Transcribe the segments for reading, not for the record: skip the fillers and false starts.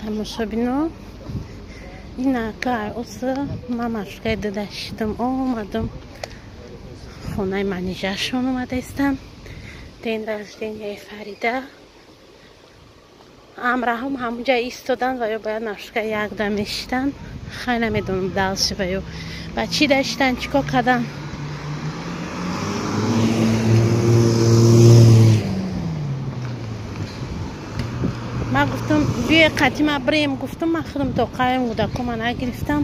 Тамошобино, инака оса ман маршруткаи дадаштам омадам, хонаи манижашон омадаистам. День рождения Фарида. Амраҳам ҳамунҷа истоданд ва ё бояд маршрутка якда мешитанд. Хай намедонам дальше ва ё ба чӣ даштан, чӣ кор кардан. Ман гуфтам биё қатӣ ма бирем, гуфтам ман худам тоқаем кӯдакома нагирифтам.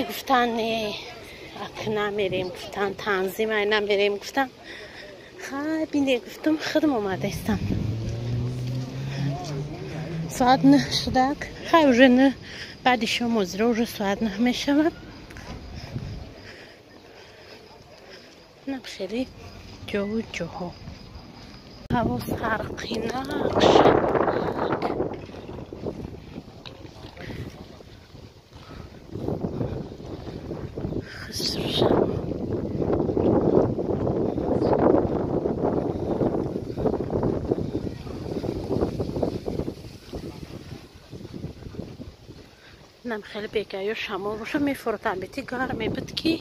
Гуфтан не, ак намерем, гуфтан танзимай намерем, гуфтам. Хай бине, гуфтам худам омадаистам. Соат 9 шудак. Хай уже 9, баъди шом озира уже соат 9 мешавад. Инам хеле ҷову ҷоҳо. Ҳаво сарқинак шабак. Хусрушам. Инам хеле бегаё шамол боша мефуртам, бети гарме буд ки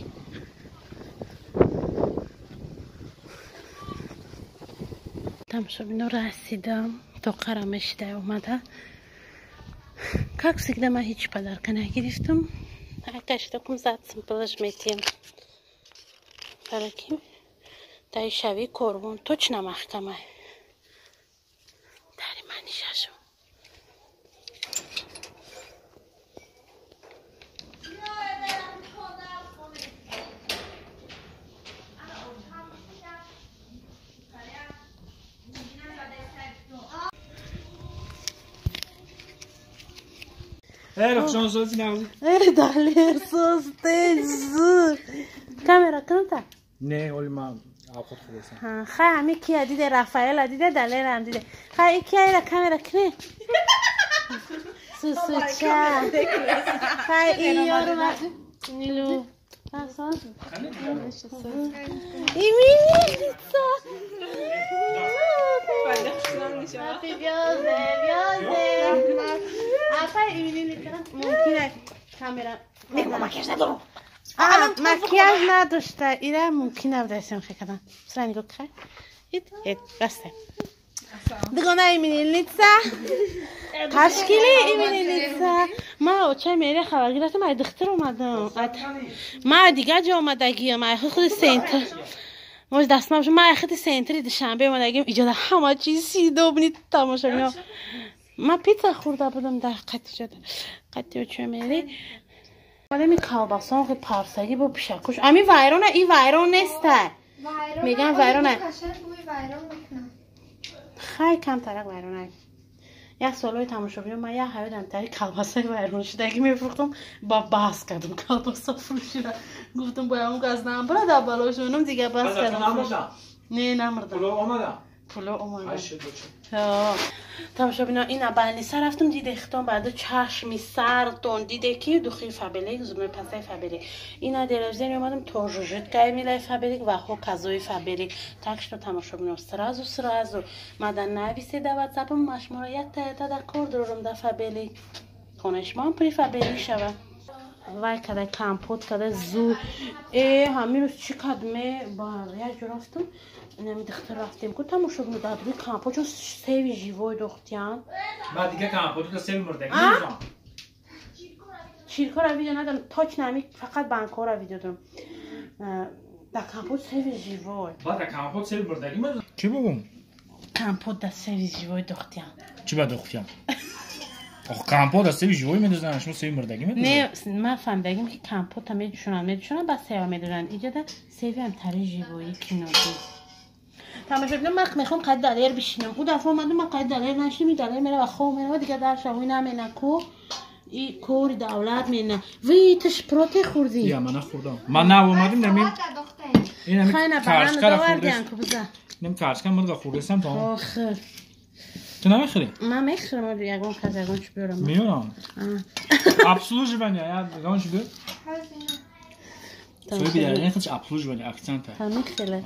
тамошобино расидам, тоқара мешида омада. Как всегда ман ҳеҷ подарка нагирифтам. Акашидакум зад симплаш метием. Бараки даи шави корвон точно маҳкама. Дари манишашо. Камера кунта? Не, оли ман авқот хӯрдам. Хай ҳами кия диде, Рафаэла диде, Далерам диде. Хай кияра камера кне? Сусуча. Хай иёрма. Нилу. Асан. Именинница. Happy birthday, birthday. Апай именинница. Мумкин аст камера. Не, макияж надорам. Макияж надошта. Ира мумкин набуда съёмка кардан. Сара нигоҳ кар. Ит, ит, баста. Дугона именинница. Ташкили именинница. Ма очай мере хабар гирифтам, ай духтар омадам. Ма дигар ҷо омадагиам, ай худи центр. Мош дастмам шуд, ма ай худи центри Душанбе омадагиам. Иҷода ҳама чиз съедобный тамошобино. Ма пицца хӯрда будам дар қати ҷода. Қати очай мере. Ами колбасон хи парсагӣ бо пишакуш. Ами вайрона, и вайрон неста. Меган вайрона. Хай камтарак вайрона. Як солҳои тамошобино ман як ҳаётам тари колбасаи вайрон шудагӣ мефурӯхтам, ба баҳс кардам колбаса фурӯшида. Гуфтам бояд он кас намбара дар балошонам, дигар баҳс кардам. Не, намурдам. Пуло омада? Пуло омада. Тамошобино ина балниса рафтам, диде хитон баъду чашми сартон диде ки духи Фабелик, зубной пастаи Фабелик. Ина деревзени омадам, тоже жидкая милаи Фабелик ва хоказои Фабелик. Так что тамошобино сразу сразу мада нависе да ватсапам, ма шуморо якта якта дар кор дорам да Фабелик. Хонаи шумоам при Фабелик шава. Вай када компот када зу. Ҳамин рӯз чӣ кадме ба як ҷо рафтам. Инами духтар рафтем ку тамошобино дар рӯи компот чун севи живой дохтиян. Ма дига компотро севи мурдагӣ мезонам. Чиркора видео надорам, точно ҳами фақат банкора видео дорам. Дар компот севи живой. Ба дар компот севи мурдагӣ мезонам. Чӣ бигӯм? Компот дар севи живой дохтиян. Чӣ ба дохтиян? Ох, компот аз севи живой медозанд, шумо севи мурдагӣ медозед? Не, ман фаҳмидагим ки компота медушонанд, медушонанд, баъд сева медозанд. Иҷода севиам тари живоӣ киноди. Тамошобино ман мехоҳам қади Далер бишинам. Ӯ дафъа омадам, ман қади Далер нашинам, Далер мерава хоб мерава, дигар дар шавои намена ку. И кори давлат мена. Ви ту шпроте хӯрдӣ? Я, ман нахӯрдам. Ман нав омадим, намин. Ин ҳами Хай на карчкара овардиан хӯрдес. ку биза. Ним карчка мурға хӯрдесам то. Охир. Ту намехӯрӣ? Ман мехӯрам, ягон кас ягон чӣ биёрам. Меёрам. Обслуживание, я ягон чӣ биёр? Соҳиби дараҷа худш обслуживание акцента. Ҳамин хеле.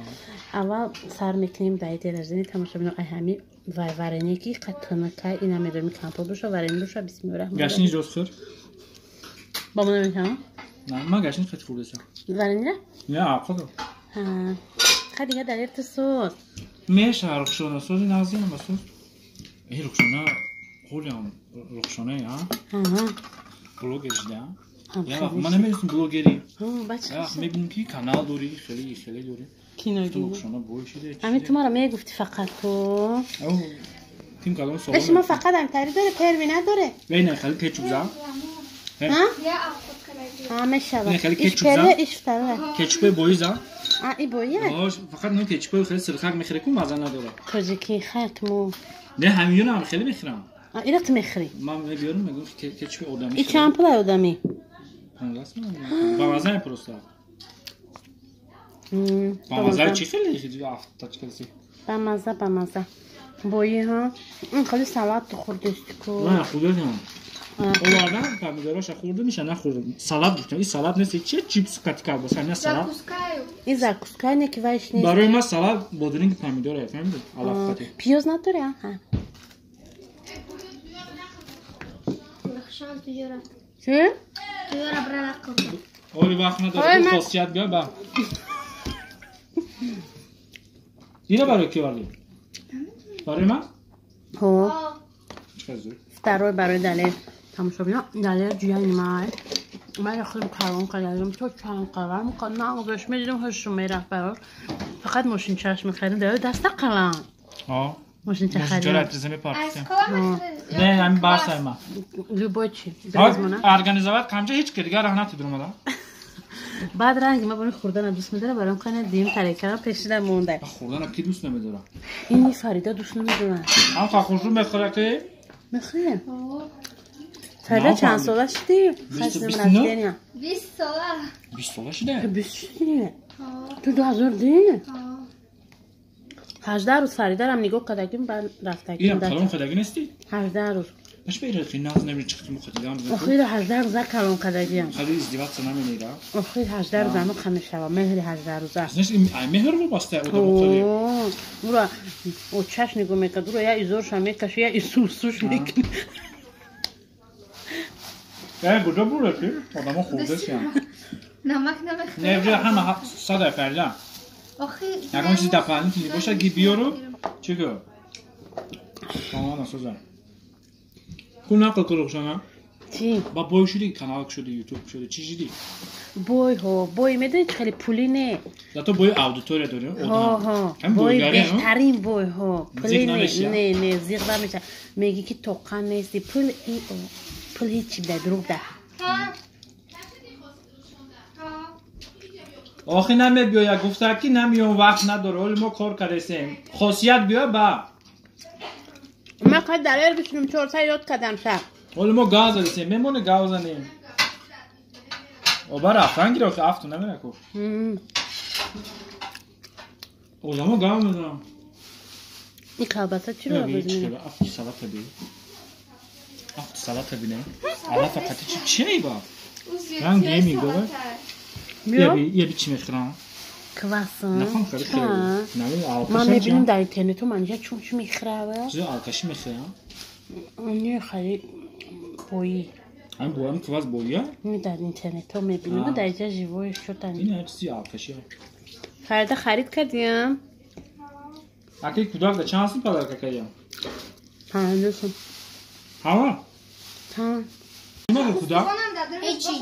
Аввал сар мекунем дар день тамошобино ай ҳами вай вареники қатанака ина медонем компот боша, варенье боша, бисмиллоҳир раҳмонир раҳим. Гашниж рост хӯр. Ба мо намехоҳам? На, ман гашниж хеле хӯрдасам. Варенье? Не, ақл. Ҳа. Ха дига далер ту соз. Меша Рухшона сози назим ба соз. Эй Рухшона, ҳолиам Рухшона, а? Ҳа. Блогер шуда. Я вақт ман намедонистам блогери. Ҳа, Я вақт мебинем ки канал дорӣ, хеле хеле дорӣ. Кино Ту Рухшона бой шуда. Ами ту маро мегуфти фақат ту. Ау, ким калон савол. Эш ма фақат ам тари дора, перми надоре. Вей не, хеле кетчуп за. Ҳа? Я авқот кадаги. Ҳа, мешава. Не, хеле Иш кетчуп за. перме, иш второе. Кетчупи бои за. А, и боя? Ош, фақат ну кетчупи хеле сирхак мехӯре ку маза надора. Тоҷики хайр му. Не, ҳамиёнам хеле мехӯрам. А, ира ту мехӯрӣ? Ман мебиёрам, мегӯям кетчупи одами. И чанд пул ай одами? 15 сомон. Ба маза просто. Ба маза чӣ хеле афтачка си. Ба маза, ба маза. Бои ҳа? Ин хеле салат ту хӯрдести ку. На, хӯрдам. Овардам, помидороша хӯрдам, иша нахӯрдам. Салат гуфтам, ин салат нест, чи чипс кати колбаса, не салат. Закускаю. Ин закуска не ки вайш нест. Барои ман салат бодринги помидор е, фаҳмидӣ? Алаф кати. Пиёз надори, а? Рухшон туёра. Чӣ? Туёра брала қилди. Оли вақт надорад, хосият биё ба. Ина барои ки овардӣ? Барои ман? Ҳо. Чӣ қадр зуд? Второй барои Далер. Тамошобино, Далер ҷияни ман. Ман худам калон кардам, то чанд қавам, нағзаш медидам, ҳушум мерафт барош. Фақат мошинчааш мехаридам, Далер даста қалам. Ҳо. Мошинча Мошинчаро харидам. атриса мепартистем. Аз кола мехӯред? Не, ҳамин барсай ман. Любой чи. Безмона. Организовать камча ҳеч ки дигар раҳ натидум омада. Баъд ранги ман бони хӯрдана дӯст медорам, баром қана дим тарекара пешида монда. Хӯрдана ки дӯст намедорад? Ини Фарида дӯст намедорад. Ҳам хушрӯ мехӯра ки? Мехӯрем. Фарида чанд сола шудӣ? Бисту нӯ? 20 сола. 20 сола шуда? 20 шудӣ? Ту 2002? 18 рӯз Фаридарам нигоҳ кардагим, баъд рафтагим. Инам калон кардагӣ нестӣ? 18 рӯз. Баш ба ира нағз намери чиқти мухатидам. Охир 18 рӯза калон кардагиам. Хали издеваться наменера. Охир 18 рӯза мо мешава, меҳри 18 рӯза. Знаешь, ай меҳр вобаста одам хали. Ура, очаш нигоҳ мекард, ура я изорша мекаши, я исусуш мекунӣ. Э, куҷо бурда ки? Одамо хӯрдасиям. Намак намехӯред? Не, уже ҳама садай Фарида. Охи Ягон чизи дополнительный бошад, ки биёру, чӣ ку? Ана соза. Ку нақл ку Рухшона? Чӣ? Ба бой шудӣ, канал шудӣ, ютуб шудӣ, чӣ шудӣ? Бой ҳо, бой медонӣ чӣ хеле пулӣ не. Зато бой аудитория дорӣ, Ҳо, ҳо. Бой беҳтарин бой ҳо. Пулӣ Зиқ не, намешӣ, не, не, зиқ намеша. Мегӣ ки тоқа нести, пул и пул ҳеҷ да дурӯғ да. Охи намебиёя, гуфта ки намеём, вақт надора, оли мо кор кардесем. Хосият биё ба. Ман қад Далер бишинам, чорса ёд кардам шаб. Оли мо гав задесем, мемоне гав занем. Оба рафтан гир, охи афту намера ку. Одамо гав мезанам. Ин колбаса чиро бизанем? Афти салата би. Афти салата бине. Алафа қати чи чие ба? Ранг еми гова. Еби чӣ мехӯрам? Кваса. Нахом хеле хеле. Нами алкаши. Ман мебинам дар интернету манҷа чун чӣ мехӯрава. Чизи алкаши мехӯрам? Не, хеле бои. Ҳамин боям квас боия? Не, дар интернетҳо мебинам, дар ҷа живое что-то. Ин ҳар чизи алкаши. Фарида харид кардиям? Аки кӯдак да чанд сум подарка кардиям? 50 сум. Ҳама? Ҳа. Ма кӯдак? Ҳечи.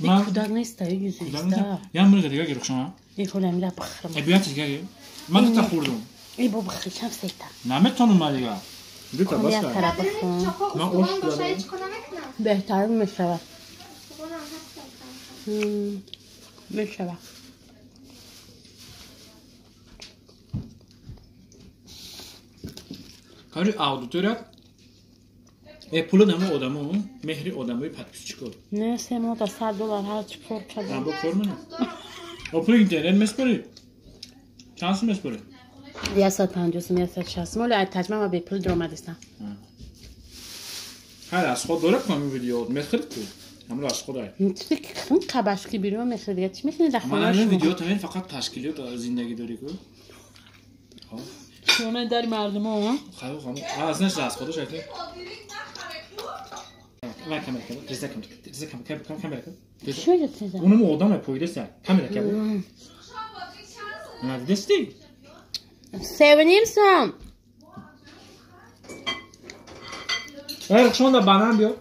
Ман Кӯдак нест, юзиста. Я мирга дига гир Рухшона. Ин ҳола мира бихӯрам. Э, биё дига гир. Ман дута хӯрдум. Э, бо бихӯр, чам сета. Наметонам ман дига. Дута бас. Як тараф бихӯр. Ман ош беҳтар мешавад. Мешавад. Короче, аудитория э пули намо одамо, меҳри одамои подписчико. Не, се моҳ $100 ҳар чӣ кор кардам. Бо кор менам. О пули интернет меспорӣ? Чанд сум меспорӣ? 150 сум, 160 сум. Оли ай таҷма ма бепул даромадистам. Ҳар аз худ дорад ками видео мехӯрд ку. همون از خدای. چیزی که خون تبشکی بیرون میخواد دیگه چی میخوای در خونه؟ من ویدیو تو این فقط تشکیلیات زندگی داری که. شما در مردم ها؟ خیلی خب از نش از خودش ایته. من کاملا رضا کاملا رضا کاملا کاملا چی چیزا؟ اونم آدم پویده سر کاملا کاملا. نه دیدی؟ 7.5 سوم. ای شما банан биё.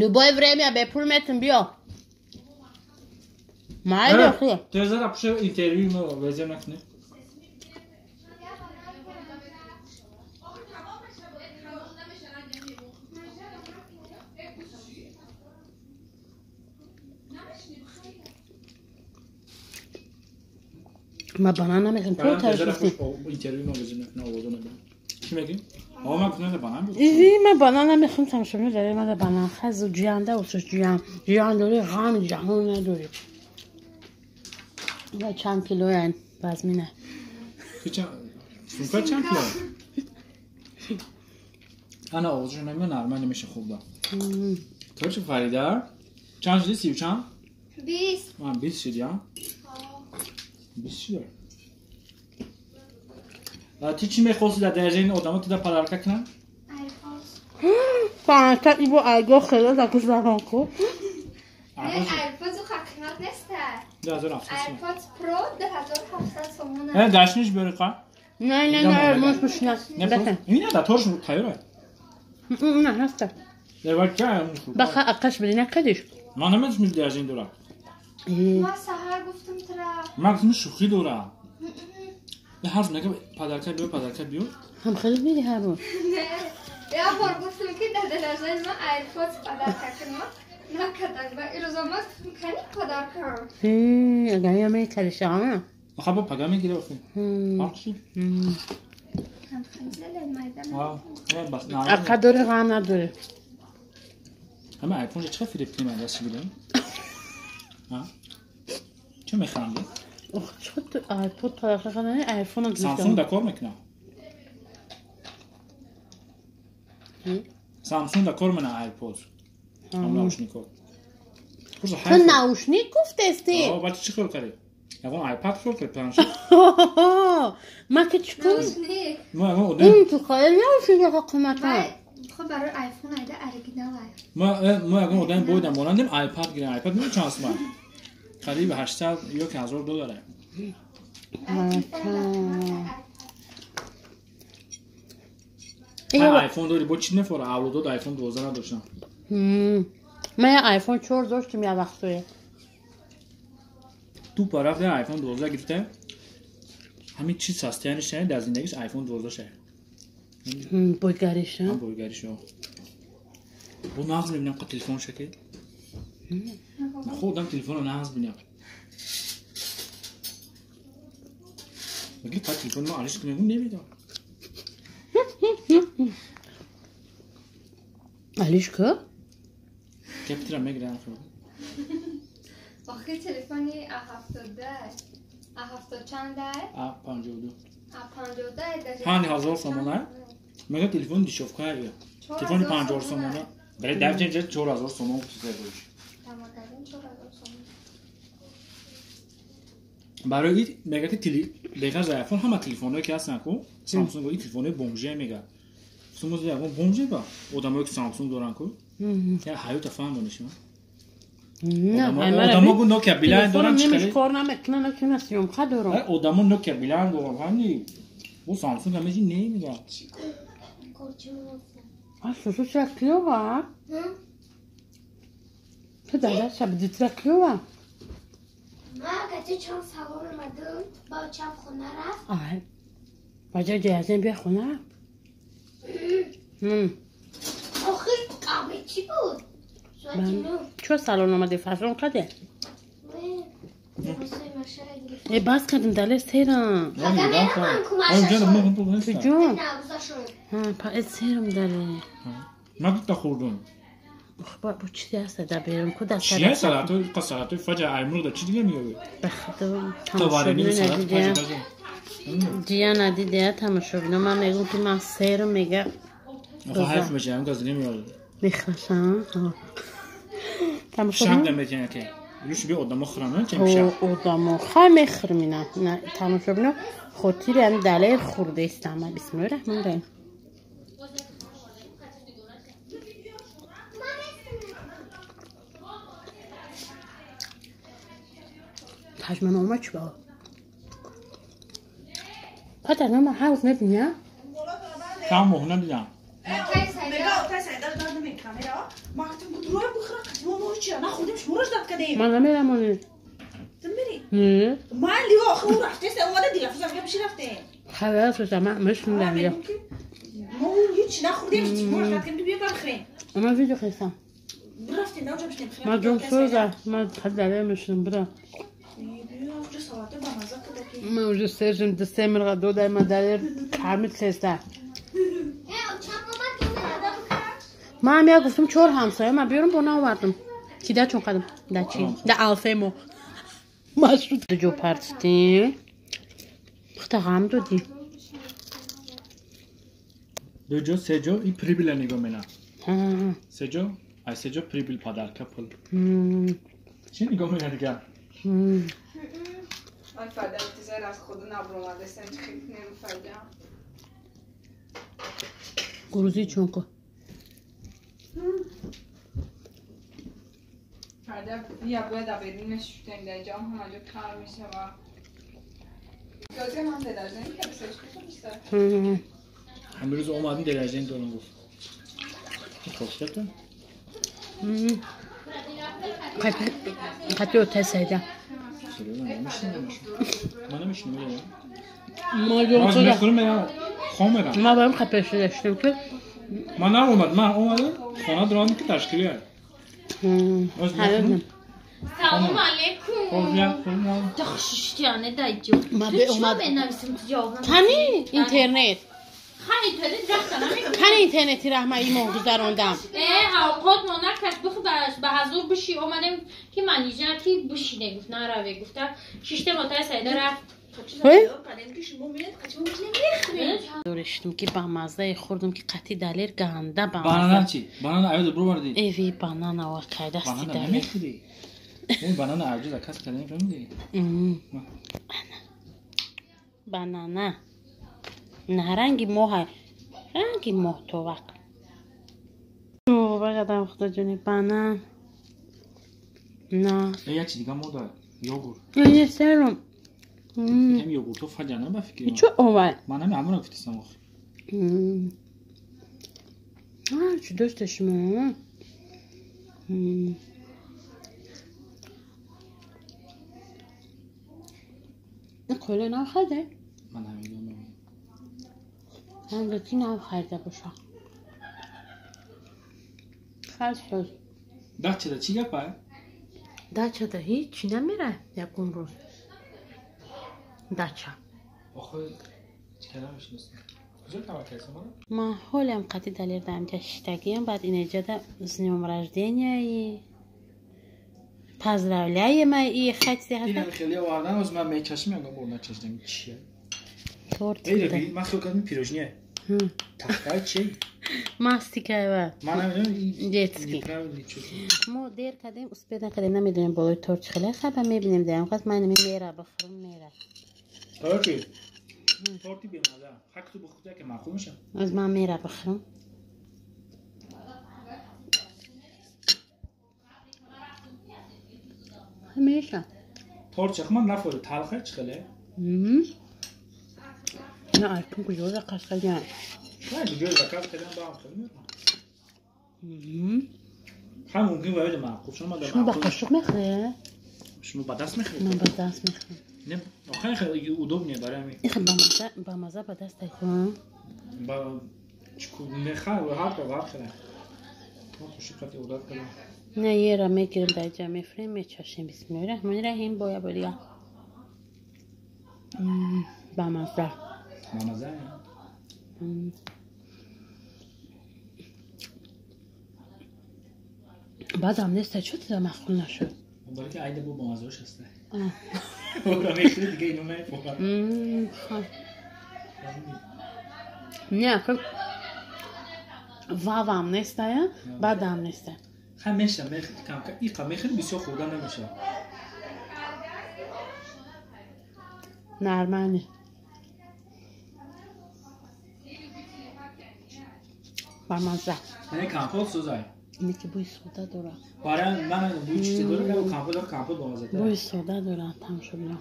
Любое время бе пул метм биё. Майли охи. Теза да пуше интервю мо везем накне. ما банана мехоҳем то тарши. Интервю мо везем накне овозо наб. Чӣ мегӣ? آقا من گفتم بانان بود. ایزی من بانان نمیخوام تماشا داره من بانان خز و جیانده و سوش جیان جیان داری غم جهان نداری. و چند کیلو این وزمینه. سوکا چند کیلو؟ انا آوازش نمیاد نرمه نمیشه خورده. تو چه فریده؟ چند شدی؟ 30 چند؟ 20. من 20 شدی ها؟ 20 شده. تی چی میخواستی در درجه این آدم ها تو در پدرکه کنن؟ پدرکه ای با ایگاه خیلی در کش زبان کو؟ نه ایرپادز خو قیمت نیست. 2700 ایرپادز پرو 2700 سومونه. نه داشتنش بیاری خواه؟ نه نه نه موش بشناس. نه این نه تورش تیاره. نه هسته. بخوا اقش بدی نکدیش. من نمیدونم درجه این دوره. ما سحر گفتم ترا. من گفتم شوخی دوره. یه حرف نگه پدرکه بیو پدرکه بیو هم خیلی میری هر روز. نه یه بار گفتم که در درجه ما ایرپادز پدرکه کنم نکردن و این روزا ما گفتم کنی پدرکه. اگر یه میکردی ها. آخه با پگاه میگیره آخه. آخه هم خیلی میدم. آخه داره غم نداره. همه آیفون چه فریب کنیم دست بودم؟ ها؟ چه میخندی؟ اوه چقدر آیپod پدرکه کنه آیفون هم سامسونگ دا کار میکنه. سامسونگ دا کار منه آیپod. هم ناوشنیکو. تو ناوشنیک گفتستی؟ آه بچه چی کار کردی؟ یکون آیپد کار کرد پلانش. ما که چیکار؟ ما یکون آدم. اون تو خیلی ناوشنیک قیمتا. خب برای آیفون ایده اورجینال. ما یکون آدم بودم مانندم آیپد گیرم. آیپد میدونی چند سومه؟ قریب 800 یا 1000 دلاره. من آیفون داری با چی نفره؟ اولادات آیفون 12 نداشتم. من یه آیفون 4 داشتم یه وقتایی. تو پرفت آیفون 12 گرفته. همین چیز ساستیانش نه در زندگیش آیفون 12 شه. بویگریش. هم بویگریش. بو ناز میبینم که تلفن شکل. خودم تلفن رو ناز بینم. مگه پا تلفن ما علیش کنیم نمیدونم. علیش که؟ کپترم میگیرم خب. آخه تلفنی A72 A70 چنده؟ A52. A52 5000 سومونه. مگه تلفن دیشوفکاریه. تلفن 50 سومونه. برای دفعه 4000 سومون چیزا باشه. برای این میگه که تلی بغیر از آیفون همه تلفن‌هایی که هستن کو سامسونگ این تلفن‌های بمبژه میگه. سوموز یکون بمبژه با آدمایی که سامسونگ دارن کو که حیات فهم دونشون. نه آدم‌ها گو نوکیا بیلان دارن چه نمیش کار نمیکنه نکنه سیوم خدارو. آدم‌ها نوکیا بیلان دارن همین. او سامسونگ هم چیزی نمیگه. آ سوسو چکیو تو دادا شب دیترکیو ما گفتی چون سالن اومدم با چپ خونه رفت. آره. بچه جهازین بیا خونه. آخه قهوه چی بود؟ چون سالن اومدی فصلون قده؟ ای باز کردم دله سیرم. کجا؟ ها سیرم دله. من دوتا خوردم. با چیزی هست در بیرون کد از چیه سلطه قصرات فجأة عمرو ده چی دیگه میاد بخدا تماشا دیگه ندیده تماشا بینم. من میگم که من سیر میگه حرف میشه هم گاز نمیاد. میخرشم. شب نمیتونی که روش بی آدم خورم چه میشه؟ آدم خا میخورم نه تماشا بینم خاطر هم دلیر خورده استم. بسم الله الرحمن الرحیم. پشمن اومد چی با؟ پدر من هر روز میبینم؟ کم مهنه دیدم. من نمیرم آنی. تو میری؟ نه. من لیو آخر اون رفته است اومده دیگه فوزم که رفته. خبر است من مشنیدم یا. ما هیچ نخوردیم ما رفتیم تو بیا بخریم. من ویدیو خواستم. رفتیم نه اونجا بشینیم. ما جون سوزا ما خدای مشنم برا. من اونجا سرجم دسته مرغ دو دای من دلیر حامد سسته. من هم یا گفتم چهار همسایه من بیارم با نآوردم. کی ده چون قدم ده چی ده الفه مو مشروط جو پرتیدی خدا غم دادی دو جو سه جو این پریبیل نگاه مینا سه جو ای سه جو پریبیل پادر کپل چی نگاه مینا دیگه من فردا انتظار از خود نبرومده سنج خیلی نمیفردم گروزی چون که فردا بیا باید برینش شدیم در اینجا هم همه جا کار میشه و گازی هم دلرزه این که بسیش بیشتر همه روز اومدیم دلرزه این دارم گفت خوشته تو؟ قطعی اوتای سیده من نمیشینم ما جون سودا خام ما بایم خپش داشتیم که من اومد من اومدم خانه درام که تشکیلیه سلام علیکم. تخشیشتیانه دایجو. ما به اومد بنویسم تو جواب. تنی اینترنت. خیلی اینترنت رفتم. تنی اینترنتی رحمه ایمان گذراندم. اوقات ما نکرد بخداش به حضور بشی اومدیم که منیجر کی بشینه گفت نروه گفتم شیشته ماتای سیده رفت. دورشتم که با مزه خوردم که قطعی دلیر گنده با مزه. بانانا چی؟ بانانا ایوز برو بردی. ایوی بانانا و قاعده دستی دلیر. نمیخوری. اون بانانا عجوز کس کردن فهمیدی؟ بانانا. نه رنگی ماه رنگی ماه تو وقت. تو بقدم خدا جونی بانان. نه. یه چی دیگه مو داره. یوگورت. یه سرم. هم یوگورتو فجانه با فکر. چه اومد؟ من هم همون گفتم آخه. آه چه دوست شما. این کلا نخورده؟ من نمیدونم. من دوتی نخورده باشه. خلاص. داچه دا چی گپه؟ داچه دا هیچ نمیره یکون روز. داچه. آخه چه نیست. کجا کار ما حالم قطعی دلیر دارم جشتگیم بعد اینجا دا с днем рождения и поздравляем и خطی هستم. اینم خیلی آوردن از من میچشم میگم برو نچشم چیه؟ تورت. ای من خیلی کردم پیروژنیه. تخته چی؟ ماستیکه من نمیدونم детский. ما دیر کردیم اسپید نکردیم نمیدونیم بالای تورت خیلی خبر میبینیم دارم خواست من میره بخورم میره. تورتی تورتی بی‌مزه. حق تو بخوری که معقول میشه. از من میره بخورم. همیشه. تورت چه من نخورد تلخه چه خیلی؟ نه ارتون کجا رقص کردن؟ نه دیگه رقص کردن با هم خیلی میرم. هم ممکن باید معقول شما شما با قاشق میخوری؟ شما با دست میخوری؟ من با دست میخورم. نه آخه خیلی удобнее برای من. این با مزه با دست کن. با چکو میخوام و هر تا خیلی. ما خوشی قطعی عادت کردم. نه یه را میگیرم در جا میفریم میچاشیم. بسم الله الرحمن الرحیم. بایا بودیا با مزه. با مزه؟ بعدم نیست چه تا مخول نشد. برای که عید با مزه‌اش هسته. اون میخوری دیگه اینو نمیخورم. نه خب Вавам нестая, бадам неста. Ха меша, камка иқа мехӯри бисёр хӯрда намешавад. Нормально. Бамаза. Яъне компот сӯзай. Ине ки бӯи сода дорад. Барои ман бӯи чизе дорад, компот дорад, компот бамаза. Бӯи сода дорад, тамошобино.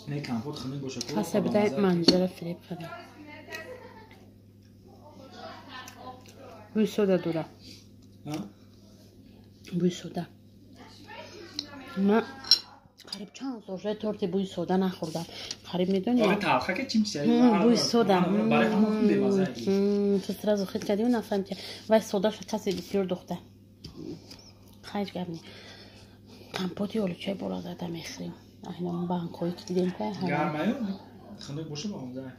Не компот хунук бошад. Хаса бидай манҷара фиреб кардам. Бӯи сода дорад. Бӯи сода. Ман қариб чанд сол шуда торти бӯи сода нахӯрдам. Қариб медонӣ? Оре талха ки чим чиз. Бӯи сода. Барои ҳамон бемаза. Ту сразу хит кардӣ, нафаҳмидӣ. Вай содаша касе бисёр духта. Ҳеҷ гап не. Компоти олучаи болазада мехӯрем. Айна банкҳое ки дидем ка. Гармаю? Хунук боша бамаза.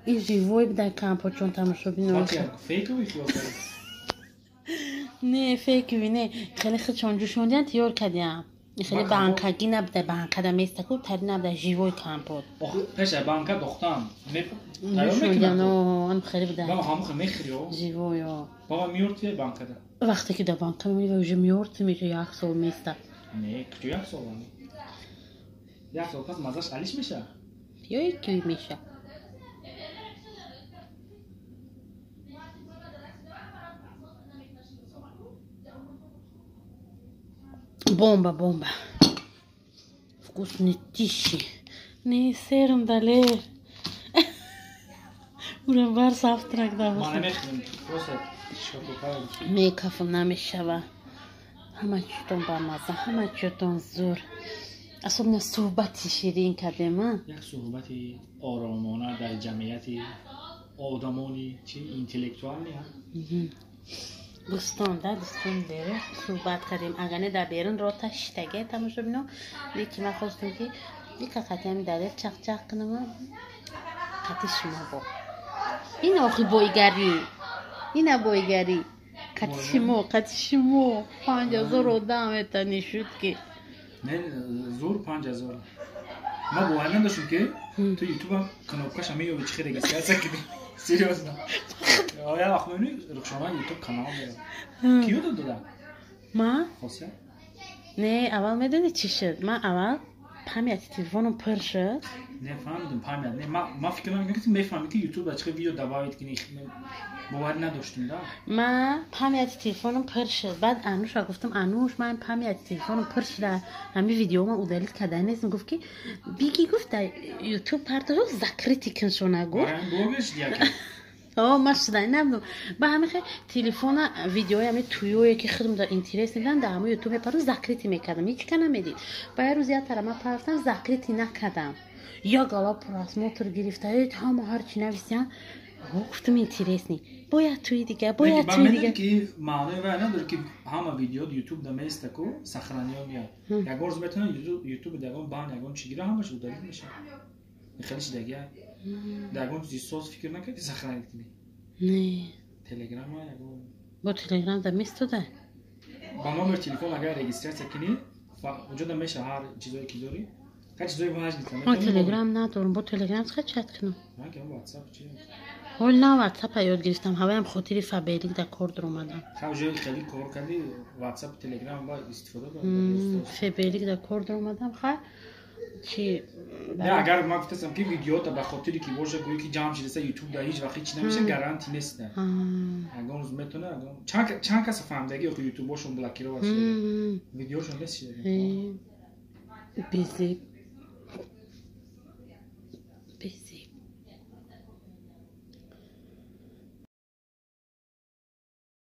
И живой буда компот чон тамошобино. Фейковый хилос. Не, фейковый не. Хеле худшон ҷӯшондиан тиёр кардиам. Хеле банкагӣ набуда, банкада местаку тари набуда, живой компот. Охи пеша банка дохтан. Ҷӯшондиан, ам хеле буда. Баба ҳамон мехӯри о. Живой о. Баба мёртве банкада. Вақте ки да банка мемонӣ уже мёртве меша як сол места. Не, куҷо як сол? Як сол пас мазаш алиш меша? Ё ки меша. Бомба, бомба. Вкуснотищи. Не, серам далер. Урам бар завтрак давай. Не, кафе намешава. Ҳама чутон бамаза, ҳама чутон зур. Особенно суҳбати ширин кардем, а? Як суҳбати оромона дар ҷамъияти одамони чи интеллектуални, а? Дӯстон, да, дӯстон берун суҳбат кардем. Агар не дар берун рота шиштаге тамошобино, лекин ман хостам ки ика қатиам далер чақчақ кунам, қати шумо бо. Ин охи бойгарӣ. Ина бойгарӣ. Қати шумо, қати шумо 5000 одам это не шутки. Не, зур 5000. Ман бовар надоштам ки ту ютубам кнопкаша меёби чи регистрация кунӣ. Серьезно. Я вақт мебинӣ Рухшона ютуб канал дорад. Киё дод? Ма? Хосия? Не, аввал медонӣ чӣ шуд? Ман аввал памяти телефоном пур шуд. Не фаҳмидам память. Не, ма фикр намекардам ки мефаҳмӣ ки ютуб ба чӣ видео добавить кунӣ. Бовар надоштам, да? Ма памяти телефоном пур шуд. Баъд Ануша гуфтам, Ануш, ман памяти телефоном пур шуда. Ҳамин видеома удалить карда нестам. Гуфт ки биги гуфт дар ютуб партошу закрытый кун шона гуфт. Блогер шуд яке. О, ман шуда набудам. Ба ҳамин хел телефона видеои ҳамин туёе ки худам дар интерес медам, дар ҳамон ютуб мепарам, закрытый мекардам. Ҳеҷ ка намедид. Ба як рӯз як тара ман партам, закрытый накардам. Як гала просмотр гирифта, ҳама ҳар чи нависиям. Гуфтам интересный. Бояд туи дига, бояд туи дига. Ки маънои вай надорад ки ҳама видео ютуб да места ку сохранён меяд. Ягон рӯз метавонад ютуб ягон бан ягон чи гира ҳамаш удалить мешавад. Хеле шидагия. Дар ягон чизи соз фикр накард ки сохранить кунӣ? Не. Телеграм ягон. Бо телеграм да местода? Ба номер телефон агар регистрация кунӣ, онҷо да мешава ҳар чизое ки дорӣ. Ҳар чизое важный там. Мо телеграм надорам, бо телеграм чӣ чат кунам? Ман ки WhatsApp чи? Ҳол на WhatsApp ёд гирифтам, ҳаваям хотири Фаберлик дар кор даромадам. Ха уже хеле кор кардӣ, WhatsApp, Telegram ба истифода бар. Фаберлик дар кор даромадам, ха чи Не, агар ман гуфтасам ки видеота ба хотири ки боша гӯӣ ки ҷамъ шидаса ютуб дар ҳеҷ вақт ҳеҷ намеша, гарантӣ нест. Ягон рӯз метавона, ягон чанд каса фаҳмидаги охи ютубошон блокировать шуда. Видеошон нест шида. Безеб. Безеб.